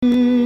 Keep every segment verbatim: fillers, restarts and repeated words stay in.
आगे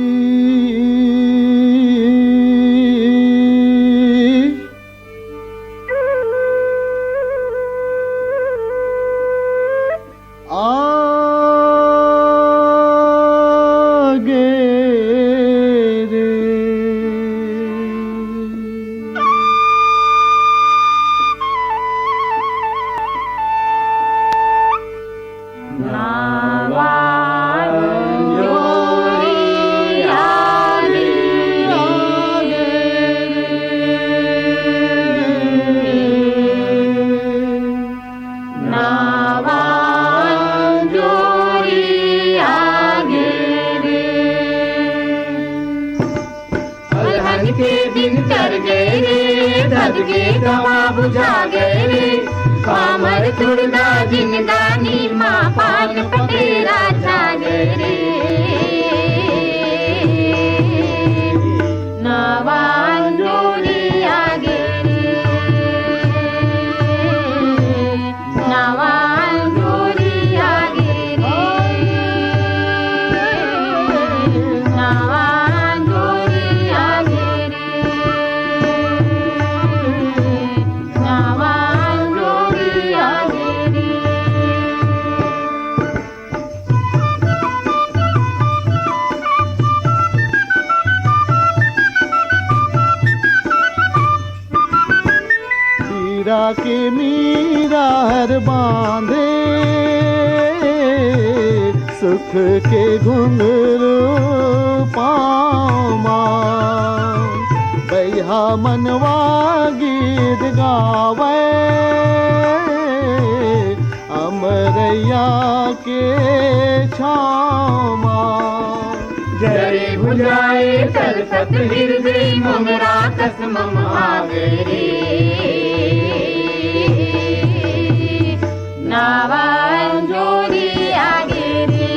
रे। अलहन के दिन चढ़ गए रे, धधके गवा बुझा गए रे। पामर तुड़दा जिनदानी मा पान पतेरा छा गए रे। नवा अंजोरी आगे रे, नवा अंजोरी आगे रे, नवा अंजोरी आगे रे, नवा अंजोरी आगे रे। पीरा के मीरा हर बांधे, सुख के घुंघरू पाँव मा। बइहा मनवा गीत गावे, अमरैया के छाँव मा। जरे भुजाए तलपत हृदय मोंगरा कस मम आगे रे। नवा अंजोरी आगे रे।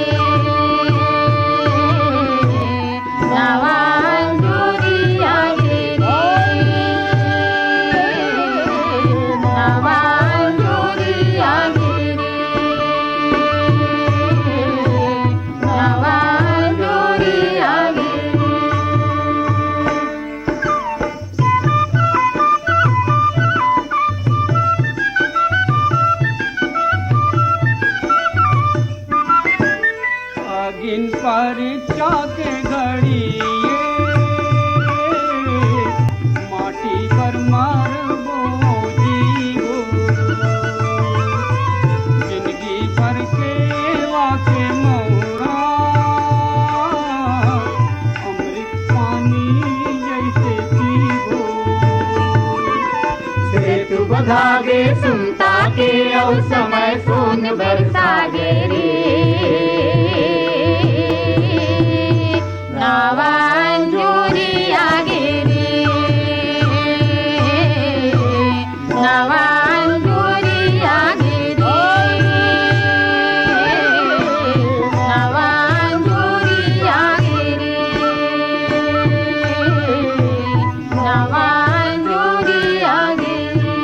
नवा अंजोरी आगे रे। नवा अंजोरी आगे रे। नवा अंजोरी आगे रे। अगिन परीक्षा के घड़ी ये, माटी कर मारबो जीवो। जिंदगी भर के वाके मोरा, अमृत पानी जैसे पीबो। सेतु बधागे सुनता के अउ समय सोन बरसागे रे। नवा अंजोरी आगे रे। नवा अंजोरी आगे रे। नवा अंजोरी आगे रे। नवा अंजोरी आगे रे।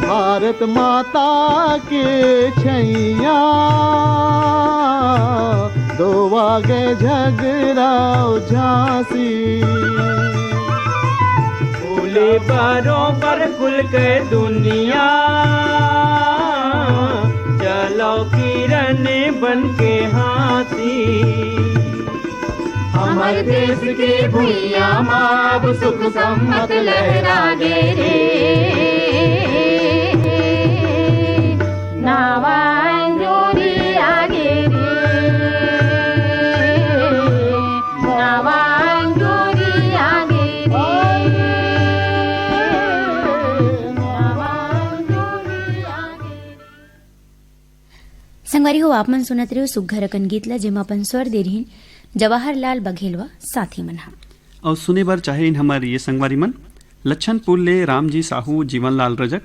भारत माता के छैया, दोवा गे झगरा अउ झांसी। फूले बरोबर कुल के दुनिया, चलो किरण बन के हाँसी। हमर देश के भुइयां मा अब सुख सम्मत लहरागे रे। नवा अंजोरी आगे रे। नवा अंजोरी आगे रे। नवा अंजोरी आगे रे। संगवारी हो, आप मन सुनत रहो सुग्घर अकन गीत ला, जेमा अपन स्वर दे रहिन जवाहर लाल बघेल व साथी मन हा। अउ सुने बर चाहे इन हमर ये संगवारी मन, लच्छनपुर ले रामजी साहू, जीवनलाल रजक,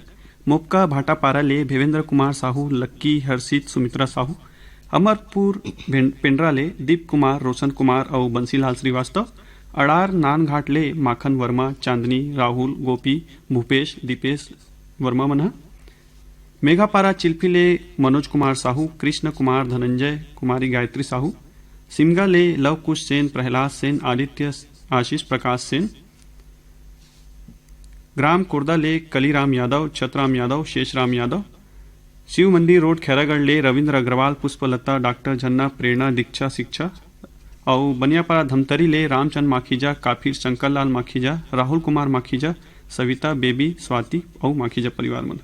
मोपका भाटापारा ले भेवेंद्र कुमार साहू, लक्की, हर्षित, सुमित्रा साहू, अमरपुर भें-, पेंड्रा ले दीप कुमार, रोशन कुमार अउ बंसीलाल श्रीवास्तव, अड़ार नानघाट ले माखन वर्मा, चांदनी, राहुल, गोपी, भूपेश, दीपेश वर्मा मन ह। मेघापारा चिल्फी ले मनोज कुमार साहू, कृष्ण कुमार, धनंजय, कुमारी गायत्री साहू। सिमगा ले लव कुश सेन, प्रहलाद सेन, आदित्य, आशीष प्रकाश सेन। ग्राम कुर्दा ले कलीराम यादव, छतराम यादव, शेषराम यादव। शिव मंदिर रोड, खैरागढ़ ले रविंद्र अग्रवाल, पुष्पलता, डॉक्टर झन्ना, प्रेरणा, दीक्षा, शिक्षा। अउ बनियापारा धमतरी ले रामचंद माखीजा, काफिर, शंकरलाल माखीजा, राहुल कुमार माखीजा, सविता, बेबी, स्वाति अउ माखीजा परिवार मन।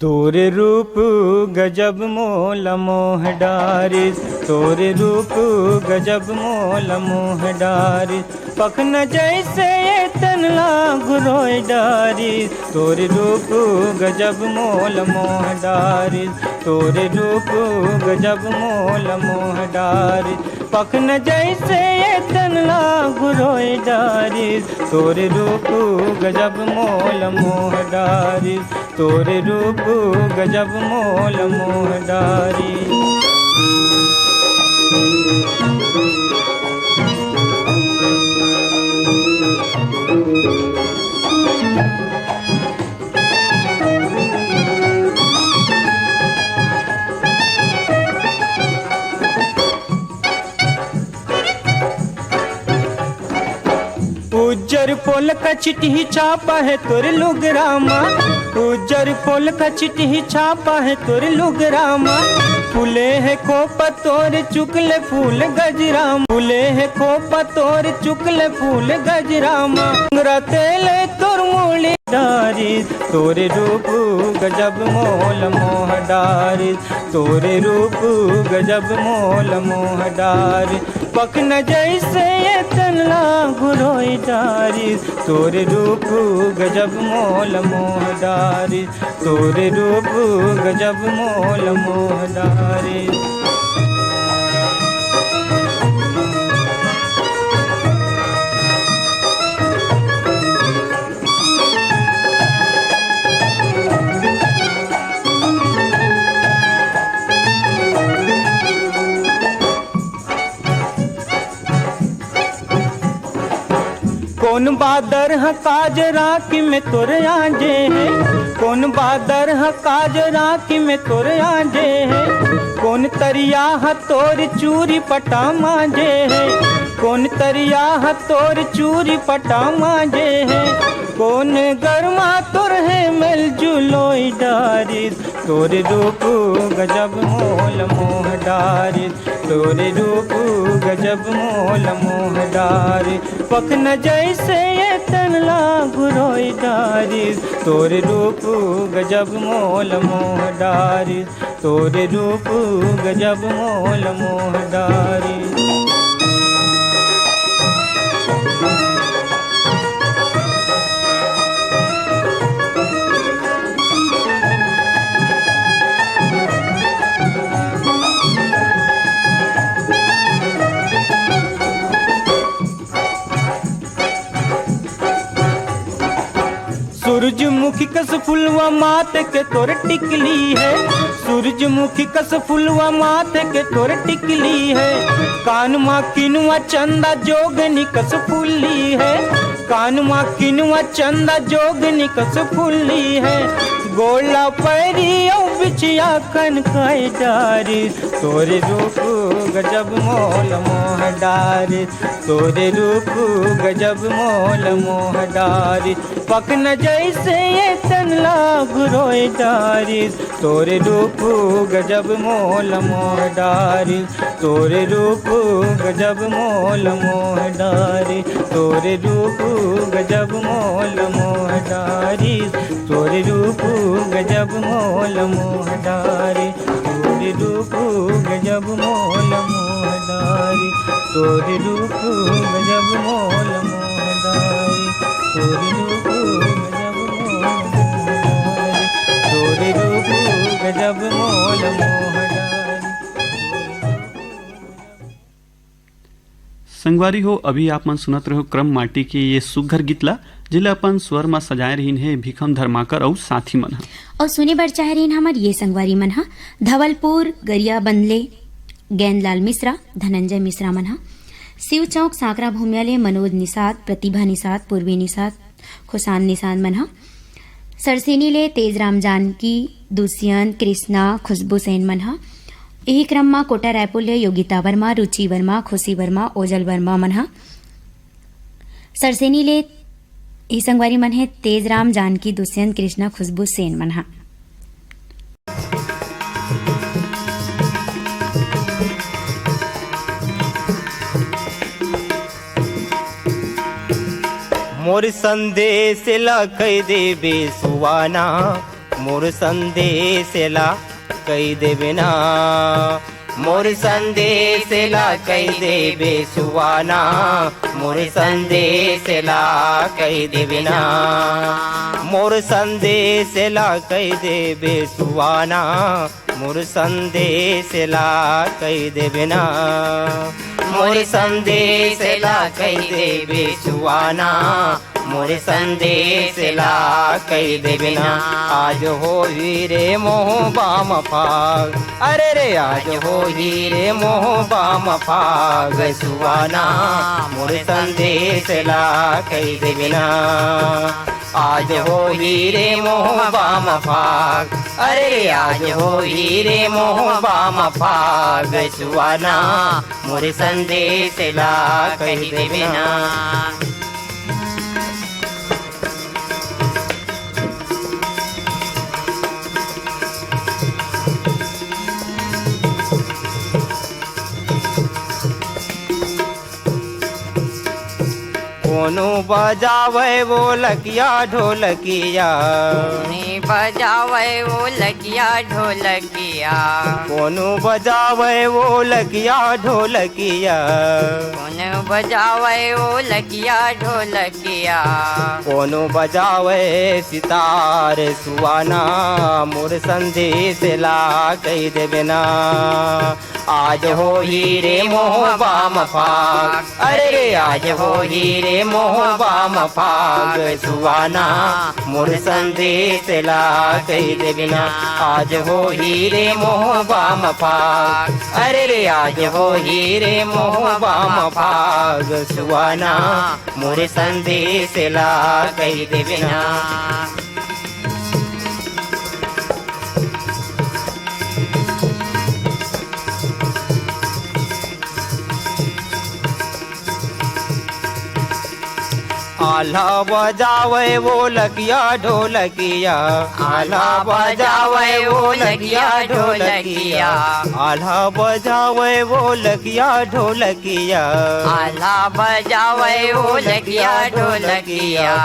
तोर रूप गजब मोला मोह डारिस, तोर रूप गजब मोला मोह डारिस, पखना जैसे ये तन ला घुरोय डारिस, तोर रूप गजब मोला मोह डारिस, तोर रूप गजब मोला मोह डारिस, पखना जैसे ये तन ला घुरोय डारिस, तोर रूप गजब मोला मोह डारिस। तोर रूप गजब मोल मोह डारी। उज्जर पोल कछिटही छापा हे तोर लुगरा मा, उज्जर पोल कछिटही छापा हे तोर लुगरा मा। फूले हे खोपा तोर चुकले फूल गजरा मा, फूले हे खोपा तोर चुकले फूल गजरा मा। रतेले तोर मुड़ी डारी, तोर रूप गजब मोल मोह डारी। तोरे रूप गजब मोल मोह डारिस, पखना जैसे ये तन ला घुरोई डारिस। तोरे रूप गजब मोल मोह डारिस, तोरे रूप गजब मोल मोह डारिस। कोन बादर ह काजरा कि में तोर आजे हे, कोन बादर ह काजरा कि में तोर आजे हे, कोन तरिया ह तोर चूरी पटा माजे हे, कोन तरिया ह तोर चूरी पटा माजे हे, कोन गरमा तोर हे मेल जुलोई डारिस। तोरे रूप गजब मोल मोह डारिस, तोरे रूप गजब मोल मोह डारिस। पखना जैसे ये तन ला घुरोई डारिस, तोरे रूप गजब मोल मोह डारिस। तोरे रूप गजब मोल मोह डारी। सूरजमुखी कस फुलवा माथे के तोर टिकली हे, सूरजमुखी कस फुलवा माथे के तोर टिकली हे, कान मा किनवा चंदा जोगनी कस फुल्ली हे, कान मा किनवा चंदा जोगनी कस फुल्ली हे, गोला पैरी अउ बिछिया कन कई डारिस, तोरे रूप गजब मोल मोह डारिस, तोरे रूप गजब मोल मोह डारिस। पकन जैसे ये तन ला घुरोय डारिस, तोरे रूप गजब मोल मोह डारिस, तोरे रूप गजब मोल मोह डारिस, तोरे रूप गजब मोल मोह डारिस, तोरे रूप गजब मोल मोह डारिस, तोरे रूप गजब मोल मोह डारिस, तोरे रूप गजब मोल मोह डारिस, तोरे रूप गजब मोल मोह डारिस, तोरे रूप गजब मोल मोह डारिस। संगवारी हो, अभी आप मन सुनत रहो क्रम माटी के ये सुग्घर गीत ला, जेला अपन स्वर म सजाए रहिन हे भीखम धर्माकर अउ साथी मन ह। अउ सुने बर चाहे रहिन हमर ये संगवारी मन ह धवलपुर गरियाबंद ले गैंदलाल मिश्रा, धनंजय मिश्रा मन ह, शिव चौक सांकरा भूमिया ले मनोज निषाद, प्रतिभा निषाद, पूर्वी निषाद, खुशान निषाद मन ह, सरसेनी ले तेजराम जानकी, दुष्यंत, कृष्णा, खुशबू सेन मन ह। इही क्रम म कोटा रायपुर ले योगिता वर्मा, रुचि वर्मा, खुशी वर्मा, ओजल वर्मा मन ह। सरसेनी ले ई संगवारी मन हे तेजराम जानकी, दुष्यंत, कृष्णा, खुशबू सेन मन ह। मोर संदेश ला कई देबे सुवाना, मोर संदेश ला कई देबे ना, मोर संदेश ला कई देबे सुवाना, मोर संदेश ला कई देबे ना, मोर संदेश ला कई देबे सुवाना, मोर संदेश ला कई देबे ना, मोर संदेश ला कई देबे सुवाना, मोर संदेश ला कई देबे ना। आज होही रे मोह बाम फाग, अरे रे आज होही रे मोह बाम फाग सुवाना, मोर संदेश ला कई देबे ना। आज होही रे मोह बाम फाग, अरे रे आज होही रे मोह बाम फाग सुवाना, मोर संदेश ला कही देबे ना। कोनो बजावे वो लकिया ढोलकिया, कोनी बजावे वो लकिया ढोलकिया, कोनो बजावे वो लकिया ढोलकिया, कोनो बजावे वो लकिया ढोलकिया, कोनो बजावे सितार सुवाना, मोर संदेश ला कही देबे ना। आज होही रे मोह बाम फाग, अरे रे आज होही रे मोह बाम फाग सुवाना, मोर संदेश ला कही देबे ना। आज होही रे मोह बाम फाग, अरे रे आज होही रे मोह बाम फाग सुवाना, मोर संदेश ला कही देबे ना। आल्हा बजावे वो लकिया ढोलकिया, आल्हा बजावे वो लकिया ढोलकिया, आल्हा बजावे वो लकिया ढोलकिया, आल्हा बजावे वो लकिया ढोलकिया,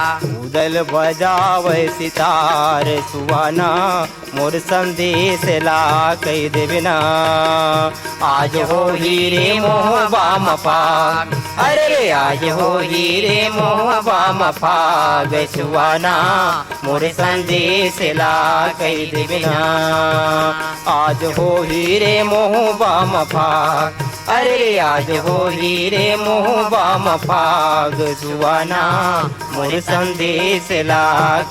उदल बजावे सितार सुवाना, मोर संदेश ला कही देबे ना। आज होही रे मोह बाम फाग, अरे रे आज होही रे मोह बाम फाग सुवाना, मोर संदेश ला कही देबे ना। आज होही रे मोह बाम फाग, अरे रे आज होही रे मोह बाम फाग सुवाना, मोर संदेश ला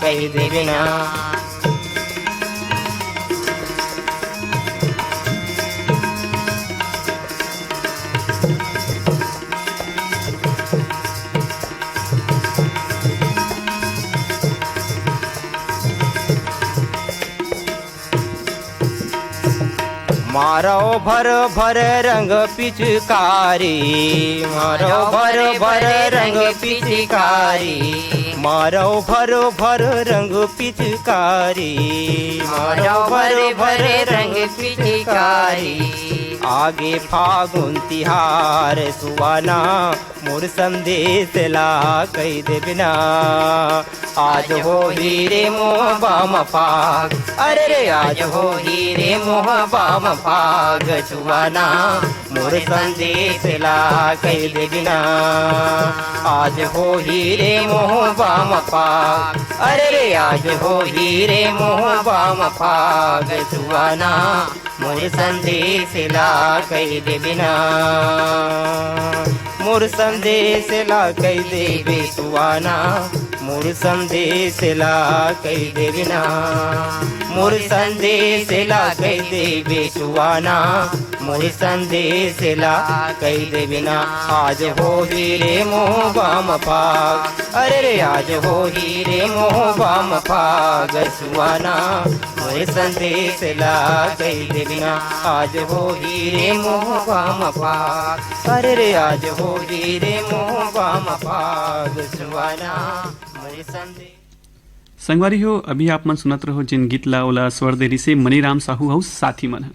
कही देबे ना। मारो भर भर रंग पिचकारी, मारो भर भर रंग पिचकारी, मारो भर भर रंग पिचकारी, मारो भर भर रंग पिचकारी। आगे फागुन तिहार सुहाना, मोर संदेश ला कहि देबे ना। आज होही रे मोहबा म फाग, अरे रे, आज होही रे मोहबा म फाग सुहाना, मोर संदेश ला कहि देबे ना। आज होही रे मोहबा म फाग, अरे रे, आज होही रे मोहबा म फाग सुहाना, मोर संदेश ला कहि देबे ना। मोर संदेश ला कहि देबे सुहाना, मोर संदेश ला कहि देबे ना। मोर संदेश ला कहि देबे सुहाना, मोर संदेश ला कहि देबे ना। आज होही रे मोहबा म फाग, अरे रे, आज होही रे मोहबा म फाग सुहाना, मोर संदेश ला कहि देबे ना। आज होही रे मोहबा म फाग, अरे रे, आज होही रे मोहबा म फाग सुहाना, मोर संदेश। संगवारी हो, अभी आप मन सुनत रहो जेन गीत ला, ओला स्वर दे रिसे मनीराम साहू अउ साथी मन ह।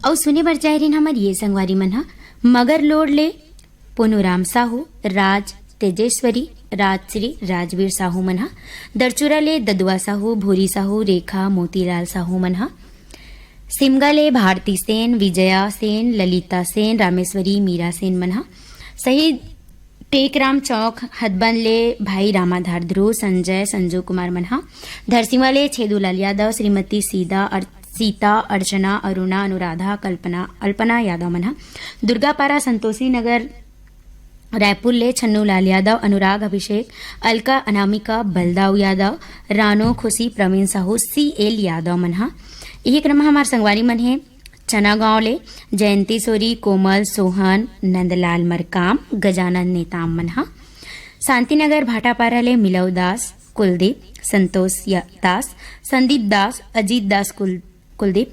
अउ सुने बर जाय रिन हमर ये संगवारी मन ह, मगरलोड ले पुनुराम साहू, राज तेजेश्वरी, राजश्री, राजवीर साहू मन ह, दरचुरा ले ददुआ साहू, भूरी साहू, रेखा, मोतीलाल साहू मन ह, सिमगा ले भारती सेन, विजया सेन, ललिता सेन, रामेश्वरी, मीरा सेन मन ह, शहीद टेकराम चौक हदबन ले भाई रामाधार ध्रुव, संजय, संजू कुमार मन ह, धरसीवा ले छेदूलाल यादव, श्रीमती सीता, अर-, सीता, अर्चना, अरुणा, अनुराधा, कल्पना, अल्पना यादव मन ह, दुर्गापारा, संतोषी नगर, रायपुर ले छन्नूलाल यादव, अनुराग, अभिषेक, अलका, अनामिका, बलदाऊ यादव, रानो, खुशी, प्रवीण साहू, सी एल यादव मन ह। इही क्रम म हमार संगवारी मन हे चना गांव ले जयंती सोरी, कोमल, सोहन, नंदलाल मरकाम, गजानन नेताम मन ह। शांतिनगर भाटापारा ले मिलऊ दास, कुलदीप, संतोष या-, दास, संदीप दास, अजीत दास कुल-, कुलदीप,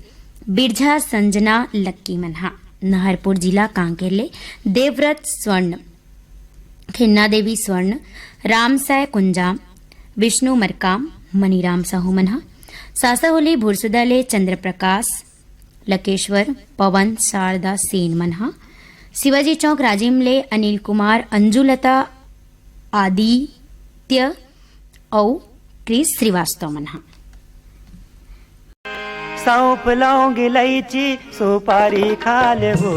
बिरझा, संजना, लक्की मन ह। नहरपुर जिला कांकेर ले देवव्रत स्वर्ण, खिन्ना देवी स्वर्ण, रामसाय कुंजाम, विष्णु मरकाम, मनीराम साहू मन ह। सासाहोली भुरसुदा ले चंद्र प्रकाश, लकेश्वर, पवन, शारदा सेन मन ह। शिवाजी चौक राजिम ले अनिल कुमार, अंजुलता, आदित्य अउ क्रिस श्रीवास्तव मन ह। सौंफ, लौंग, इलायची, सुपारी खा लेबो।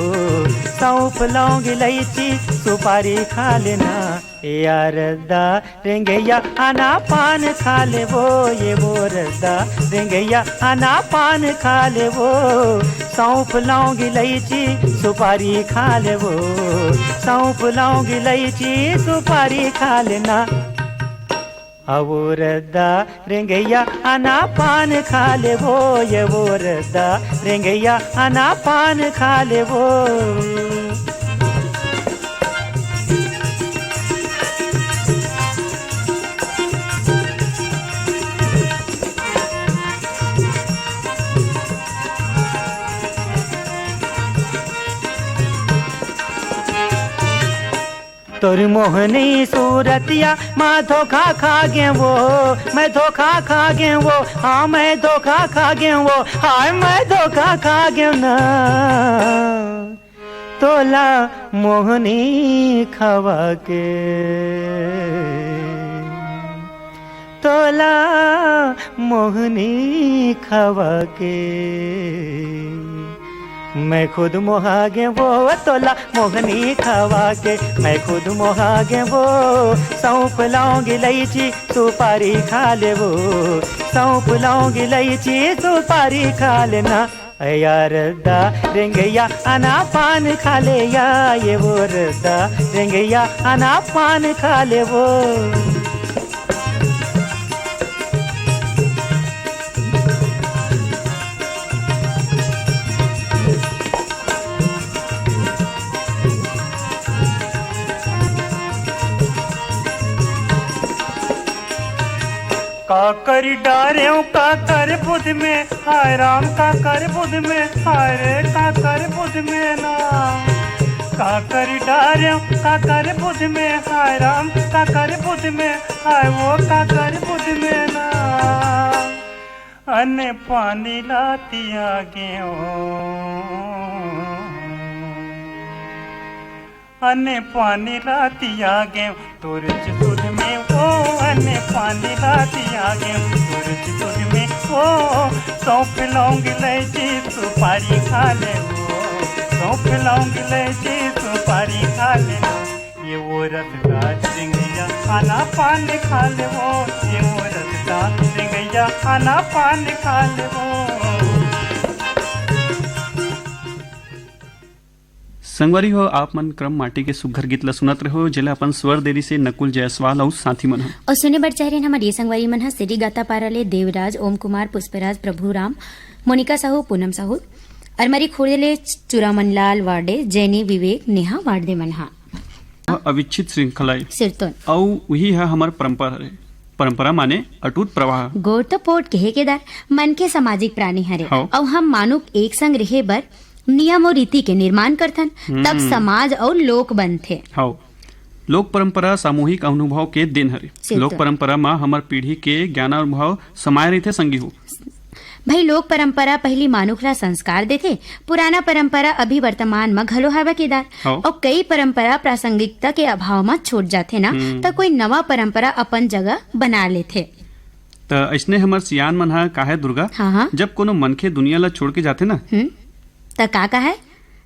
सौंफ, लौंग, इलायची, सुपारी खा लेना। ए यार दा रेंगैया, आना पान खा लेबो। ये मोर दा रेंगैया, आना पान खा लेबो। सौंफ, लौंग, इलायची, सुपारी खा लेबो। सौंफ, लौंग, इलायची, सुपारी खा लेना। अवोर दा रेंगैया, आना पान खा लेबो। ये वोर दा रेंगैया, आना पान खा लेबो। तोर मोहनी सूरतिया मा धोखा खा गे वो, मैं धोखा खा गे वो, हाँ मैं धोखा खा गे वो, हाय मैं धोखा खा गे ना। तोला मोहनी खवा के, तोला मोहनी खवा के, मैं खुद मोहा गे वो। तोला मोहनी खवा के, मैं खुद मोहा गे वो। सौंफ, लौंग, इलायची, सुपारी खा लेबो। सौंफ, लौंग, इलायची, सुपारी खा लेना। ए यार दा रेंगैया, आना पान खा ले या। ये वोर दा रेंगैया, आना पान खा लेबो। का करी डारेंव, का कर बुध में, हाय राम, का कर बुध में, हाय रे, का कर बुध में ना। का करी डारेंव, का कर बुध में, हाय राम, का कर बुध में, हाय वो, का कर बुध में ना। अन्न पानी ला तियागे ओ। अन्न पानी ला तियागे तोर सुध में ओ, अन्न पानी ला तियागे तोर सुध में ओ। सौंफ लौंग इलायची सुपारी खा ले ओ, सौंफ लौंग इलायची सुपारी खा ले ओ। ये वो रसदार सिंगैया खाना पान खा ले ओ, ये वो रसदार सिंगैया खाना पान खा ले ओ। संगवारी हो, आप मन क्रम माटी के सुग्घर गीत ल सुनत रहो, जेला अपन स्वर देरी से नकुल जायसवाल अउ साथी मन ह। अउ सुने बर चाह रहे हमर ये संगवारी मन ह सिरी गातापारा ले देवराज, ओम कुमार, पुष्पराज, प्रभुराम, मोनिका साहू, पूनम साहू, अरमरी खुर्द ले चुरामनलाल वार्डे, जैनी, विवेक, नेहा वार्डे मन ह। अविच्छित श्रृंखला ए। सिरतोन। अउ उही ह हमर परंपरा हरे। परंपरा माने अटूट प्रवाह। गोठ तो पोठ कहे के दार, मनखे सामाजिक प्राणी हरे। हव। अउ हम मानुख एक संग रहे बर नियम अउ रीति के निर्माण करथन, तब हम्म। समाज अउ लोक बनथे। हव। लोक परंपरा सामूहिक अनुभव के देन हरे। सिरतोन। लोक परंपरा म हमर पीढ़ी के ज्ञान अनुभव समाये रहिथे संगी हो। भाई, लोक परंपरा पहिली मानुख ला संस्कार देथे, पुराना परंपरा अभी वर्तमान म घलो हवय केदार। हव। अउ कई परंपरा प्रासंगिकता के अभाव म छूट जाथे ना, हम्म। त कोई नवा परंपरा अपन जगह बना लेथे। त अइसने हमर सियान मन ह काहे दुर्गा, हाँ, हाँ। जब कोनो मनखे दुनिया ला छोड़ के जाथे ना, हम्म। त का, का है?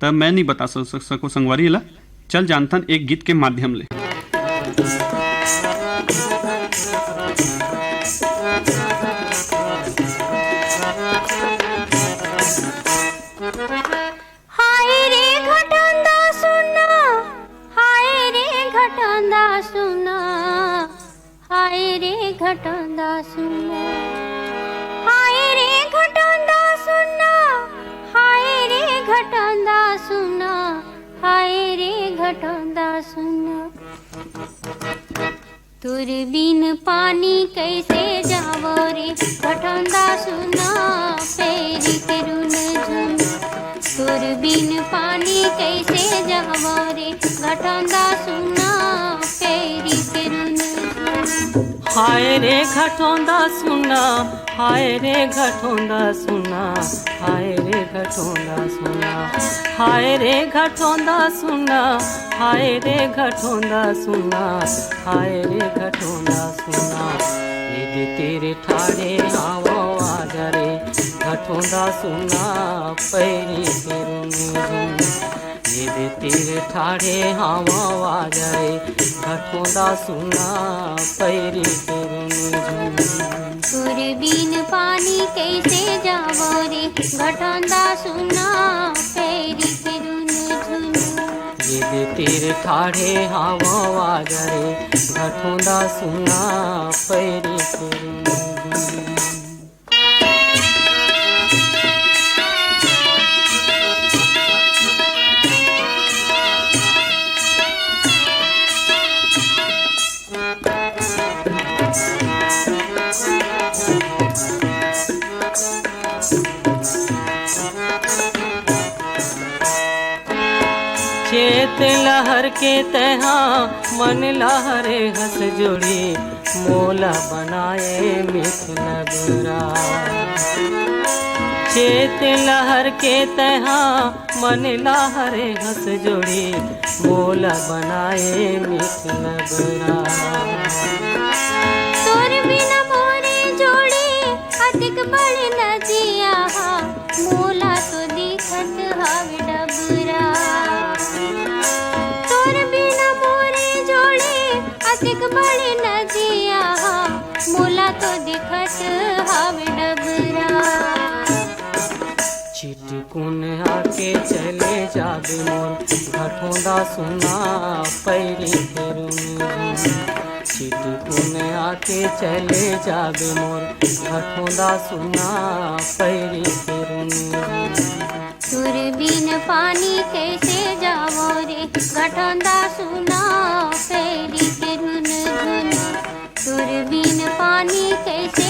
त मैं नहीं बता सक-, सक-, सको संगवारी ला। चल जानथन एक गीत के माध्यम ले। हाय रे घटंदा सुना, हाय रे घटंदा सुना, हाय रे घटंदा सुना, हाय रे घटंदा सुना, हाय रे घटंदा सुना, हाय रे घटंदा सुना। तोर बिन पानी कैसे जावो रे, घटंदा सुना, पैरी के रुन झुन। तोर बिन पानी कैसे जावो रे, घटंदा सुना, पैरी के रुन झुन। हाय रे घटोंदा सुना, हाय रे घटोंदा सुना, हाय रे घटोंदा सुना, हाय रे घटोंदा सुना, हाय रे घटोंदा सुना, हाय रे घटोंदा सुना। ईद तीर ठाढ़े हावो आजा रे, घटोंदा सुना, पैरी के रुन झुन। ईद तीर ठाढ़े हावो आजा रे, घटोंदा सुना, पैरी के रुन झुन। तोर बिन पानी कैसे जावो रे, घटोंदा सुना, पैरी के रुन झुन। ईद तीर ठाढ़े हावो आजा रे, घटोंदा सुना, पैरी के रुन झुन। चेत लहर के तैहा मन लहरे हस जोड़ी, मोला बनाए मिथ नगरा। चेत लहर के तैहा मन लहरे हस जोड़ी, मोला बनाए मिथ नगरा। तोर बिना मोरे जोड़ी अतिक बड़ नदिया हा, मोला तो दिखत हवे डबरा। तोर बिना मोरे जोड़ी अतिक बड़ नदिया हा, मोला तो दिखत हवे डबरा। चिटकुन आके चले जाबे मोर घटोंदा सुना पैरी के रुन झुन। चिटकुन आके चले जाबे मोर घटोंदा सुना पैरी के रुन झुन। तोर बिन पानी कैसे जावो रे घटोंदा सुना पैरी के रुन झुन। तोर बिन पानी कैसे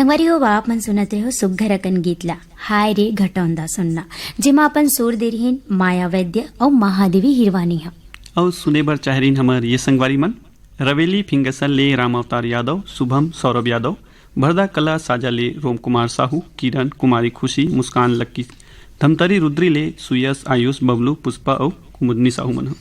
संगवारी हो, आप मन सुनत रहे हो सुग्घर अकन गीत ला, हाय रे घटौंदा सुन्ना, जेमा अपन सुर दे रहिन माया वैद्य अउ महादेवी हिरवानी ह। अउ सुने बर चाह रहिन हमर ये संगवारी मन, रवेली फिंगसन ले राम अवतार यादव, शुभम सौरभ यादव, भरदा कला साजा ले रोम कुमार साहू, किरण कुमारी खुशी, मुस्कान लक्की, धमतरी रुद्री ले सुयश आयुष बबलू पुष्पा अउ कुमुदनी साहू मन ह।